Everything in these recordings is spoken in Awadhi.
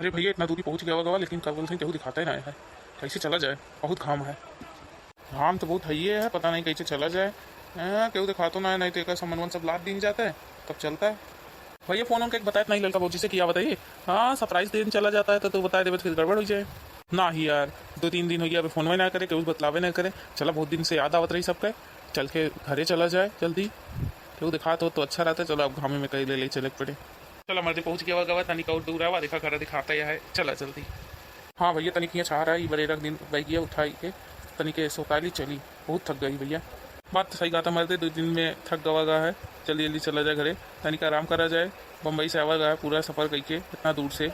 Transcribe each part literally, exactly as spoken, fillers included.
अरे भैया, इतना दूरी पहुँच गवा गवा, लेकिन का बोलते हैं, केहू दिखाता ही ना है, कैसे चला जाए, बहुत घाम है। घाम तो बहुत हइये है, पता नहीं कैसे चला जाए। हाँ, केहू दिखातो ना है, नहीं तो एकर सामानवन सब लाद दीन जाता है, तब चलता है। भैया, फोन उनका एक बताए नहीं ललका भौजी से, किया बताइए। हाँ, सरप्राइज देन चला जाता है तो तू बताए देवे तो फिर गड़बड़ हो जाए। ना ही यार, दो तीन दिन हो गया, अभी फोन में ना करे, केहू बतलावे ना करे। चला, बहुत दिन से याद आवत रही सबके, चल के घरे चला जाए जल्दी। केहू दिखात हो तो अच्छा रहता है। चलो, अब घामे में कहीं ले ले चले के पड़े। चला मर्दे, पहुँच गया गवा, तनिक और दूर आवा, देखा घरा दिखाता है। चला जल्दी। हाँ भैया, तनिक यहाँ छा रहा है, ये बड़े रख दिन बैगिया उठाई के तनिक सोताली चली, बहुत थक गई भैया। बात तो सही कहा था मर्दे, दो दिन में थक गवा गा है, जल्दी जल्दी चला जाए घरे, तनिक आराम करा जाए। बम्बई से आवा गा है पूरा सफर करके इतना दूर से।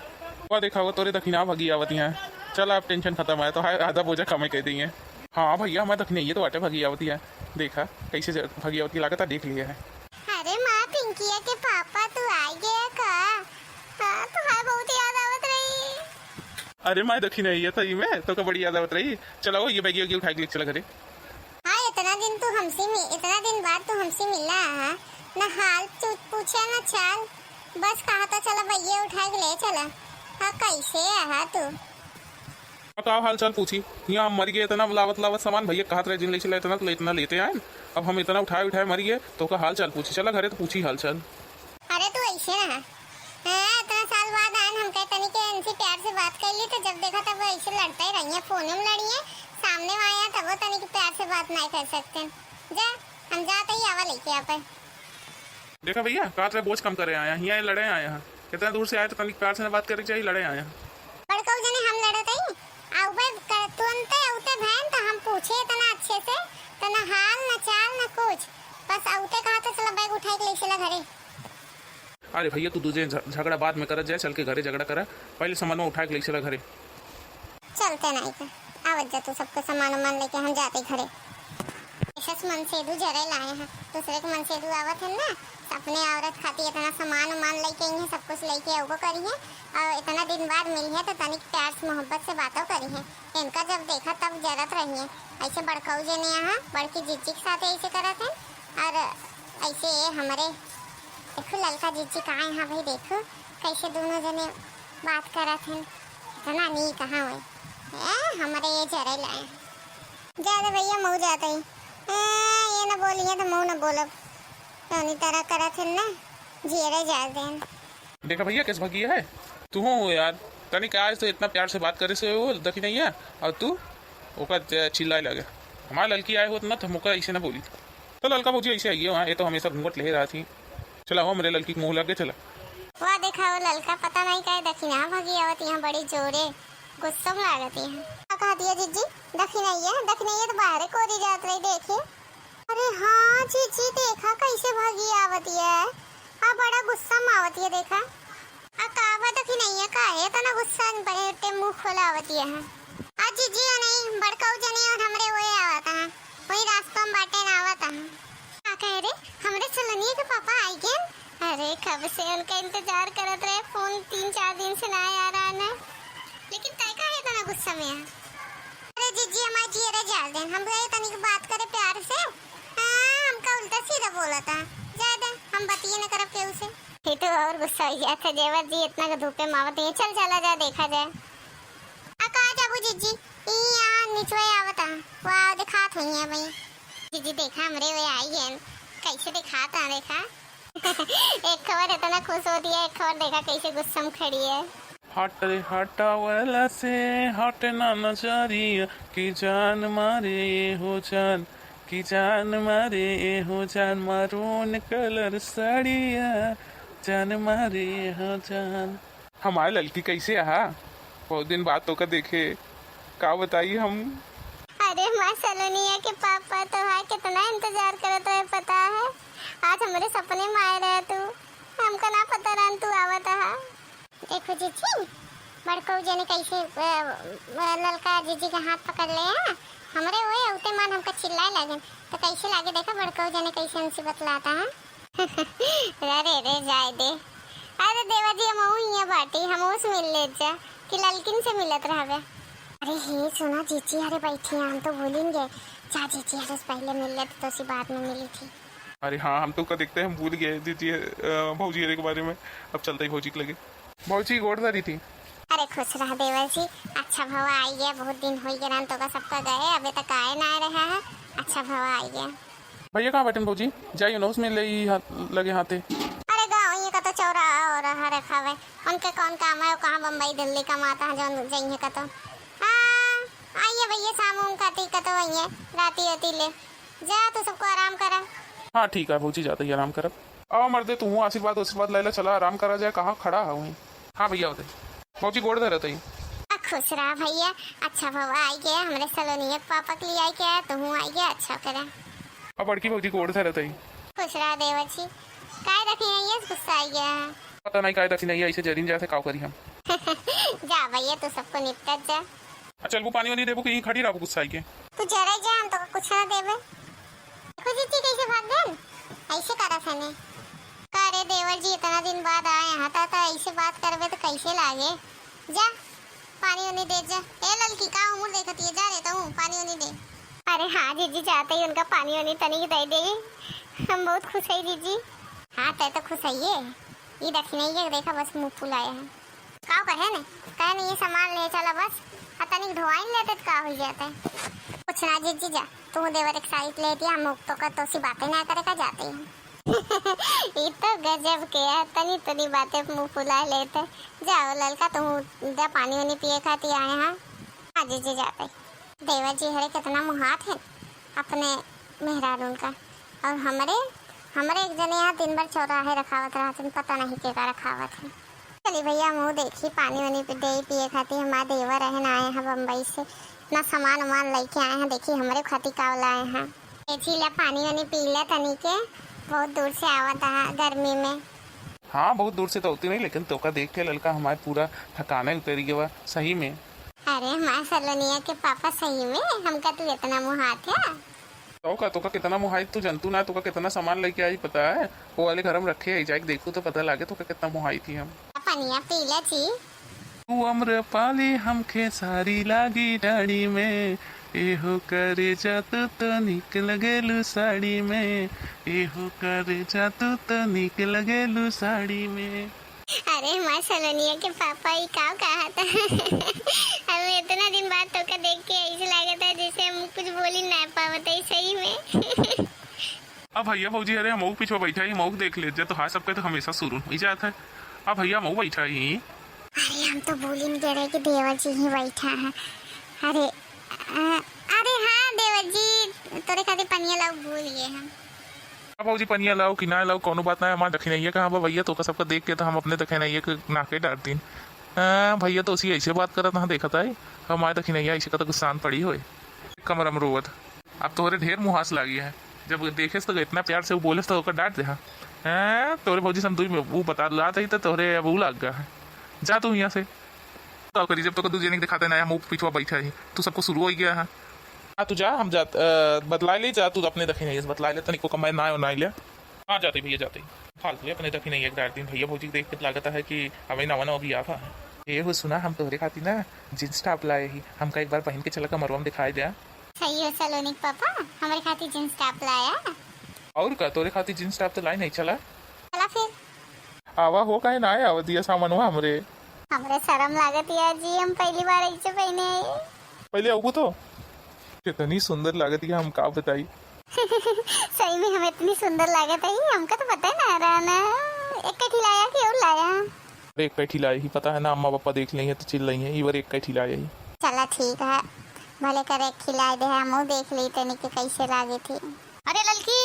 वह देखा, वो तोरे दखिना भगी आवत यहाँ। चला, अब टेंशन खत्म है, तो हाय आधा बोझा कम ही कह देंगे। हाँ भैया, हमारे दखिना ये तो वाटे भगी आवत है, देखा कैसे ज-, भगी आवत है, लागत है देख लिया है। अरे माँ, पिंकिया के पापा तू आ गया का? हाँ, तुम्हारे बहुत याद आवत रही। अरे माँ, दखिना ये था, ये मैं तो का बड़ी याद आवत रही। चला वो, ये बैगी वैगी उठा के ले चला घरे। हाँ, इतना दिन तू हमसे मि-, इतना दिन बाद तू हमसे मिला है, न हाल तू पूछे न चाल, बस कहा तो चला बैगी उठा के ले चला। हाँ, कैसे है तू? का हाल चाल पूछी? यहाँ हम मर गए, इतना लावत लावत सामान भैया कहत रहे जिन ले चला, इतना तो इतना लेते आए, अब हम इतना उठाए उठाए मर गए, तो का हाल चाल पूछी? चला घरे तो पूछी हाल चाल। अरे तू ऐसे ना, हाँ, इतना साल बाद आए, हम कहे तनी के इनसे प्यार से बात कर ली, तो जब देखा तब ऐसे लड़ते ही रही है, फोन में लड़ी है, सामने में आया तब वो तनी के प्यार से बात नहीं कर सकते। जा, हम जाते ही आवा लेके आप। देखा भैया, कहत रहे बोझ कम करे आया, यहाँ लड़े आया है, इतना दूर से आए तो तनिक प्यार से ना बात करे के चाहिए, लड़े आया। बड़कऊ जने हम लड़त हई, आ ऊपर क-, तुरंते उते भैन त हम पूछे इतना अच्छे से, त न हाल न चाल न कुछ, बस औते कहा तो चला बैग उठाए के ले चला घरे। अरे भैया, तू दूजे झ-, झगड़ा बाद में करत जाए, चल के घरे झगड़ा करा, पहले सामान उठा के ले चला घरे। चलते नहीं का, आवत जा तू सबके सामान उमान लेके, हम जाते घरे। ऐसे मनसेदू जरे लाए हैं, दूसरे के मनसेदू आवत है ना, अपने औरत खातिर इतना सामान उमान लेके आई हैं, सब कुछ लेके अउबो करी हैं, और इतना दिन बाद मिली है तो तनिक प्यार से मोहब्बत से बातों करी हैं। इनका जब देखा तब जरत रही हैं, ऐसे बड़कऊ जने यहाँ बड़की जिज्जी के साथ ऐसे करत हैं, और ऐसे ये हमारे देखो ललका जिज्जी कहाँ यहाँ भाई, देखो कैसे दोनों जने बात करत हैं, इतना नीक कहाँ हुए। ए, हमारे ये जरे लाए। जा रे भैया, मऊ जात ही। ए, ये न बोलिए तो मऊ न बोलब। तनी तरह करत है ना, जियरे जा देन। देखा भैया, किस भगी है तू हो यार, तनी का आज तो इतना प्यार से बात करे से वो दखिनैया, और तू ओका च-, चिल्लाए लगे। हमार ललकी आए होत ना, तो हम ओका ऐसे ना बोली। तो ललका भौजी ऐसे आई है वहाँ, ये तो हमेशा घूंघट ले रहा थी। चला हो, मेरे ललकी के मुँह लग गए, चला। वाह, देखा वो ललका पता नहीं काहे दखिना भगी आवत यहाँ बड़ी जोरे, गुस्सा में लागत यहाँ। का कहा दिया जिज्जी, दखिनैया, दखिनैया तो बाहरे कोरी जात रही, देखी। अरे हाँ जिज्जी, देखा कैसे भगी आवत है, आ बड़ा गुस्सा में आवत है, देखा। आ का बा दखिनैया, काहे इतना गुस्सा में बड़े मुँह खोला आवत है? आ जिज्जी नहीं, बड़काऊ जने और हमरे ओए आवत है, वही रास्ता में बाटे ना आवत है। का कहे रे, हमरे सलोनिया के पापा आई गए? अरे, कब से उनका इंतजार करत रहे, फोन तीन चार दिन से ना आ रहा ना। लेकिन तय काहे इतना गुस्सा में है? अरे जिज्जी, हमारे जियरे जाल देन, हम गए तनिक बात करे प्यार से। हाँ, हमका उल्टा सीधा बोला था। जाए दे, हम बतिये न करब केहू से। ये तो और गुस्सा हो गया था, जेवर जी इतना के धूपे मावत है। चल चला जाए, देखा जाए। आ का जाबू जिज्जी, ई यहाँ निचवे आवत है, वाह दिखात हुई है भाई। जिज्जी देखा हमरे वे आई है, कैसे दिखात है देखा। एक खबर इतना खुश होती है, एक खबर देखा कैसे गुस्सा में खड़ी है। हट रे हटावला से हट ना नजरिया, कि जान मारे ए हो जान, कि जान मारे ए हो जान, maroon colour साड़िया, जान मारे ए हो जान। हमारे ललकी कैसे आहा? बहुत दिन बाद तोका देखे, का बताई हम। अरे माँ सलोनिया के पापा तो है, कितना इंतजार करत रहे पता है, आज हमरे सपने में आए रहे तू, हमका ना पता रहन तू आवत हा। देखो जिज्जी, बड़कऊ जने कैसे, अ, अ, ललका जिज्जी के हाथ पकड़ ले हैं, हमरे ओए औते मान हमका चिल्लाए लागेन, तो कैसे लागे देखा बड़कऊ जने कैसे हमसे बतलाता है। अरे रे, जाए दे। अरे देवा जी, हम हियाँ बाटी, हम ओस मिल ले जा, कि ललकिन से मिलत रहबे। अरे हे, सुना जीजी, अरे बैठी, हम तो भूलिन गए। जा जीजी, अरे पहले मिल लेते तो उसी बाद में मिली थी। अरे हाँ, हम तो का देखते हैं, हम भूल गए जीजी, अ, भौजी अरे के बारे में। अब चलते ही भौजी के लगे। भौजी गोड़ धरी थी। अरे खुश रह देवर जी, अच्छा भवा आई गया, बहुत दिन होई गए रहन तोका सबका गए, अबे तक आए ना रहा है, अच्छा भवा आई गया। भैया कहाँ बैठन भौजी? जाइयो ना उसमें ले ई हाथ, लगे हाथे। अरे गाँव ये का तो चौरा और हरे खावे, उनके कौन काम है, वो कहाँ बम्बई दिल्ली कमाता है जो जइहे का तो। हाँ, आइए भैया शाम उम खाती का तो आइए, राती होती ले जा, तू सबको आराम करा। हाँ ठीक है भौजी, जाते ही आराम करब। आओ मर्दे, तू आशीर्वाद आशीर्वाद लाइला, चला आराम करा जाए, कहाँ खड़ा है वहीं। हाँ भैया होते। भौजी गोड़ धरत ही। आ, खुश रहा भैया, अच्छा भवा आई गया, हमरे सलोनिया के पापा के लिए आई गया, तू आई गया, अच्छा करा। अब बड़की भौजी गोड़ धरत ही। खुश रहा देवर जी, काय रखी है ये गुस्सा आई गया है। पता नहीं काय रखी नहीं है, इसे जरीन जैसे काव करी हम। जा भैया, तू सबको निपटत जा। आ, चलबू पानी वानी देबू कि यहीं खड़ी रहबू गुस्सा आई के? तू जरा जा, हम तो कुछ ना देबे। देखो जीजी कैसे भाग गए, ऐसे करा सने। का रे देवर जी, इतना दिन बाद आए हैं, ता, ता ऐसे बात करबे तो कैसे लागे? जा, पानी उनी दे जा। ए ललकी, का मुंह देखत ये, जा रे तू, पानी उनी दे। अरे हाँ जीजी, जाते ही उनका पानी उनी तनी दे दे, हम बहुत खुश है जीजी। हाँ, तै तो खुश है ये, ये दक्षिणैया देखा बस मुंह फुलाए हैं। का कहे ने, कहे ने ये सामान ले चला बस, आ तनिक धोआइन लेते तो का हो जाता है। कुछ ना जीजी जा, तू देवर एक साइड ले दिया, हम तो का तोसी बातें ना करे का जाते हैं। ई तो गजब के है, तनी तनी बातें मुंह फुला लेते। जाओ ललका, तू जा पानी उनी पिए खाती आए हैं। हाँ जीजी जाते। देवर जी हरे कितना मुहात है अपने मेहरारून का, और हमरे, हमरे एक जने यहाँ दिन भर चौराहे रखावत रहते, पता नहीं के का रखावत है। चली भैया, मुँह देखी, पानी वानी पी-, दे पिए खातिर। हमार देवर रहन आए हैं बम्बई से, इतना सामान उमान लेके आए हैं। देखी हमरे खातिर का लाए हैं। देखी ला, पानी वानी पी ला तनी के, बहुत दूर से आवत है गर्मी में। हाँ, बहुत दूर से तो होती नहीं, लेकिन तोका देख के ललका हमारे पूरा थकाने उतरी गवा सही में। अरे हमार सलोनिया के पापा, सही में हमका तू इतना मुहात है? तो का, तोका कितना मुहाई तू जनतू ना, तोका कितना सामान लेके आई पता है? वो वाले घर में रखे है, जाके देखू तो पता लागे तोका कितना मुहाई थी हम। पनिया पी ले जी। तू अम्रपाली हम खेसारी लागी डाड़ी में, एहो करेजा तू तो निक लगेलू साड़ी में, एहो करेजा तू तो निक लगेलू साड़ी में। अरे हमार सलोनिया के पापा, ई का कहा था? हमें इतना दिन बाद तोका देख के ऐसे लागत है जैसे हम कुछ बोली ना पावत है सही में। अब भैया भौजी, अरे हमहू पिछवा बैठा ही, हमहू देख ले जा, तो हाँ सबके तो हमेशा शुरू हो ही जाता है। अब भैया हमहू बैठा ही। अरे हम तो भूल ही गए रहे कि देवर जी ही बैठा है। अरे, अ, अरे हाँ देवर जी, तोरे खातिर पनिया लाओ भूल गए हम। अब भौजी पनिया लाओ कि ना लाओ, कौनो बात ना है। हमार दखिनैया कहाँ बा भैया? तोका सबका देख के तो हम अपने दखिनैया के नाके डार दीन। अ, भैया तो उसी ऐसे बात करत ना देखत है, हमार दखिनैया ऐसे का तो गुस्सान पड़ी होए। कमरम रोवत। अब तोहरे ढेर मुहास लागी है। जब देखेस तो इतना प्यार से वो बोलेस तो ओकर डांट दे, हाँ। हैं? तोहरे भौजी से हम दुई में वो बता लात ही तो तोहरे अब वो लाग गया है। जा तू यहाँ से। का करी, जब तोका दू जने के दिखाते ना, हम वो पिछवा बैठा ही, तू सबको शुरू हो गया है। हाँ, तू जा, हम जात, अ, बतला ले, जा तू अपने दखिनैया से बतला ले, तनिको कमाए ना हो ना ले। हाँ, जाते भैया, जाते। फालतू है, अपने दखिनैया के डांट दीन। भैया भौजी देख के लागत है कि हमें नवा नवा बियाह है। ए हो सुना, हम तोहरे खातिर ना जींस टॉप लाए ही, हमका एक बार पहन के चला कमरवा में दिखाई दे। सही हो सलोनी के पापा, हमरे खातिर जींस टॉप लाया। और का, तोरे खातिर जींस टॉप तो लाई नहीं, चला। चला फिर। आवा हो, काहे ना आया दिया सामानवा हमरे। हमरे शर्म लागत यार जी, हम पहली बार ऐसे पहने आए। पहले आऊ तो कितनी सुंदर लागत है, हम का बताई। सही में हम इतनी सुंदर लागत है, हमका तो पता ही ना रहा ना। एक कठी लाया कि और लाया? अरे एक कठी लाए ही, पता है ना, अम्मा पापा देख लेंगे तो चिल्लाइए, ई बार एक कठी लाए ही। चला ठीक है, भले करे खिलाए दे, हमहू देख ली तनी के कैसे लागे थी। अरे ललकी,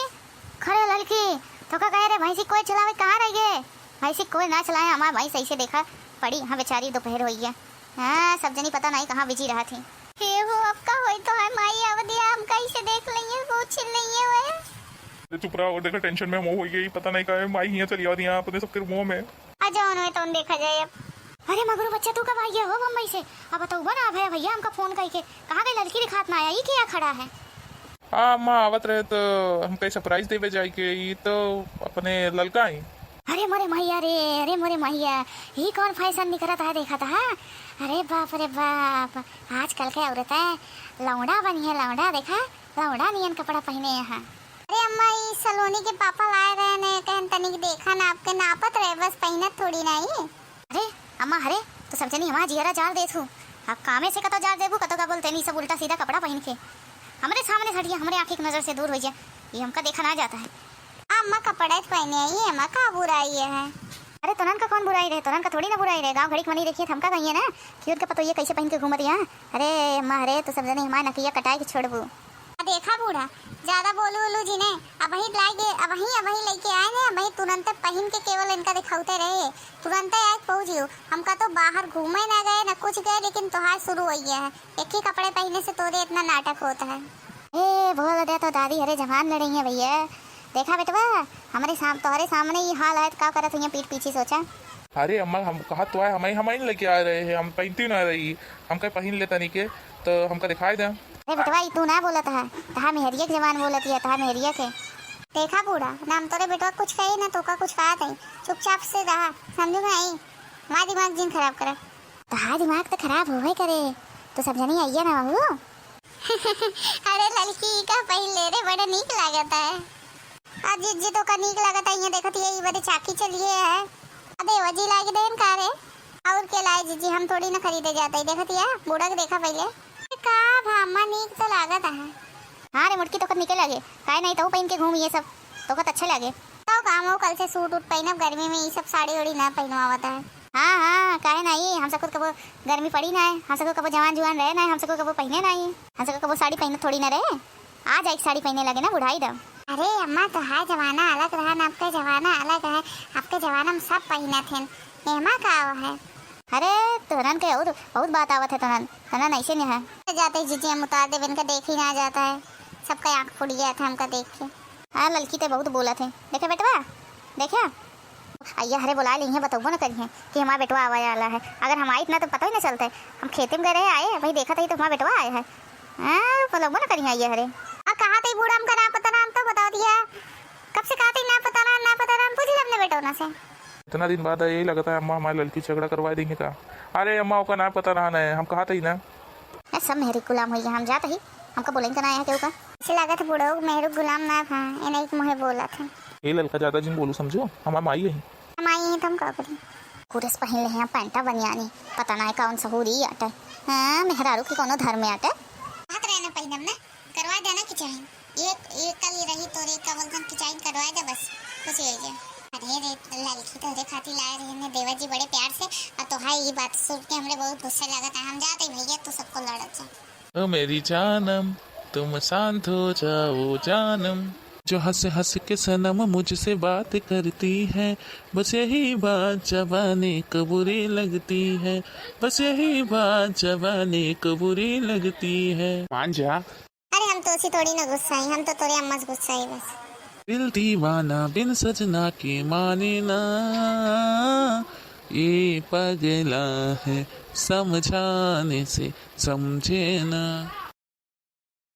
खरे ललकी, तो का कहे रे भैंसी कोई चलावे, कहाँ रह गए? भैंसी कोई ना चलाए, हमार भैंस ऐसे देखा पड़ी, हाँ बेचारी दोपहर होई है। हाँ, सब जनी पता नहीं कहाँ बिजी रहा थी। हे हो, अब का होई तो है माई, अब दिया हम कैसे देख लेंगे, वो छिल लेंगे वे। अरे चुप रहा, और देखा टेंशन में हम हो गई, पता नहीं कहाँ है, माई हियाँ चली आवत यहाँ अपने सबके मुंह में। आ जाओ ना, तो देखा जाए अब। अरे मगरू बच्चा, तू कब आई गया हो बम्बई से? अब बताऊ ना भैया, भैया हमका फोन करके कहाँ गई लड़की दिखात ना आया, ये क्या खड़ा है? हाँ अम्मा, आवत रहे तो हमका सरप्राइज देवे जाए के, ये तो अपने ललका ही। अरे मोरे मैया रे, अरे मोरे मैया, ये कौन फैशन निकलत है देखा था? अरे बाप रे बाप, आजकल के औरतें लौंडा बनी है, लौंडा देखा, लौंडा नियन कपड़ा पहने हैं। अरे अम्मा, ई सलोनी के पापा लाए रहे ने, कहन तनिक देखा ना, आपके नापत रहे, बस पहनत थोड़ी ना ही। अरे अम्मा, अरे तो सब जनी हमार जियरा जाल देत हो। अब कामे से कतो जाल देबू, कतो का बोलते नहीं, सब उल्टा सीधा कपड़ा पहिन के हमरे सामने से हटिया, हमरे आँखी की नजर से दूर होइ जा, ये हमका देखा ना जाता है। अम्मा, कपड़ा तो पहिने आई है, अम्मा, का बुराई है? अरे, तोनन का कौन बुराई रहे, तोनन का थोड़ी ना बुराई रहे। गाँव घड़ी के मनी देखिए, हमका कहिए ना कि उनके पतोहिए कैसे पहिन के घूमत यहाँ। अरे अम्मा, अरे, तो सब जनी हमार नकिया कटाए के छोड़बू। आ देखा बूढ़ा, ज्यादा बोलू उलू जिने, अबही लागे, अबही, अबही लइके आए ने, अबही तुरंते पहिन के केवल इनका दिखाउते रहे, तुरंते आए पहुँचियो। हमका तो बाहर घूमे ना गए, ना कुछ गए, लेकिन तोहार शुरू होइ गया है। एक ही कपड़े पहिने से तोरे इतना नाटक होता है। ए, बोल दे तो दादी, अरे जबान लड़ई है भैया। देखा बेटवा, हमरे साम-, तोहरे सामने ही हाल है, तो का करत हुई पीठ पीछे सोचा। अरे अम्मा, हम कहा तो है, हम ही, हम ही लेके आ रहे हैं, हम पहनती ना रही, हम कहीं पहन लेता नहीं के, तो हमका दिखाई दे। अरे बेटवा, ई तू ना बोलत है, तहा मेहरिया के जबान बोलत है, तहा मेहरिया के। देखा बूढ़ा, ना हम तोरे बेटवा कुछ कही, ना तोका कुछ कहा तई, चुपचाप से रहा, समझू ना आई, हमार दिमाग जिन खराब करे। तहा दिमाग तो खराब होबे करे, तो सब जनी आइए ना बहू। अरे ललकी, ई का पहिन ले रे, बड़ा नीक लागत है। आ जिज्जी, तोका नीक लागत है, ये देखत ये, ई बदे चाकी चलिए है। आ देवा जी लागे देन का रे? और के लाए जिज्जी, हम थोड़ी ना खरीदे जाते ही। देखत या, बूढ़ा के देखा पहले। का भामा, नीक तो लागत है। हाँ रे मुटकी, तोका नीके लागे, काहे नहीं, तहू पहिन के घूम ये सब, तोका तो अच्छे लागे। तो काम हो, कल से सूट उट पहिनब, गर्मी में ई सब साड़ी उड़ी ना पहिनवावत है। हाँ, हाँ, काहे नहीं, हमसे खुद कबो गर्मी पड़ी ना है, हमसे को कबो जवान जुआन रहे ना है, हमसे को कबो पहिने नहीं, हमसे को कबो साड़ी पहिने थोड़ी ना रहे। आ जाए साड़ी पहिने लगे ना बुढ़ाई दम। अरे अम्मा, तोहार जमाना अलग रहा ना, आपके जमाना अलग है। आपके जमाना में सब पहिनत हैं, एमा का है? अरे तोहरन के और बहुत बात आवत है, तोहरन, तोहरन ऐसे नहीं है। जाते जिज्जी हम उतार देबे, इनका देख ही ना जाता है, सबका आँख फूट गया था हमका देख के। हाँ ललकी, ते बहुत बोलत है, देखे बेटवा, देखा। अइया हरे बोला ली है, बतौबो न करिहे कि हमार बेटवा आवे वाला है। अगर हम आइत ना तो पता ही ना चलते। हम खेते में गए रहे, आए, वही देखत ही तो हमार बेटवा आए है। हाँ, बतौबो न करिहे अइया हरे। आ कहा तई बूढ़ा, हमका ना पता ना, हम तो बता दिया। कब से कहा तई ना पता ना, ना पता ना, हम पूछ ले अपने बेटों से। इतना दिन बाद यही लगता है अम्मा हमारे लड़की झगड़ा करवा देंगे का? अरे अम्मा, ओका ना पता रहा ना, हम कहा तई ना। ए, सब मेहरी गुलाम होइए, हम जात ही, हमका बोलें का ना आया केहू का। ऐसे लागत है बूढ़ो मेहरू गुलाम ना था, ये नहीं मुहे बोला था। ए ललका, ज्यादा जिन बोलू समझो, हमार माई है। हम आई हैं तो हम का करी? कुरेस पहिन ले हैं, पैंटा बनियानी, पता ना है कौन सहूरी आटे। हाँ, मेहरारू की कोनो धर्म आटे। बात रहे ना पहिनम ना, करवा देना कि चाहे। एक, एक कल ही रही तो एक का बोलतन कि चाहे करवा दे बस, खुशी हो गया। अरे रे, ललकी तोहरे खातिर लाए रहे ने देवर जी बड़े प्यार से, और तोहार ये बात सुन के हमरे बहुत गुस्सा लगा था। हम जाते ही भैया, तू सबको लड़त जा। ओ मेरी जानम, तुम शांत हो जाओ जानम। जो हंस हंस के सनम मुझसे बात करती है, बस यही बात जबानी को बुरी लगती है, बस यही बात जबानी को बुरी लगती है। मान जा। अरे हम तो उसी थोड़ी ना गुस्सा है, हम तो तोरे अम्मा से गुस्सा है बस। दिल दीवाना बिन सजना के माने ना, ये पगला है समझाने से समझे ना।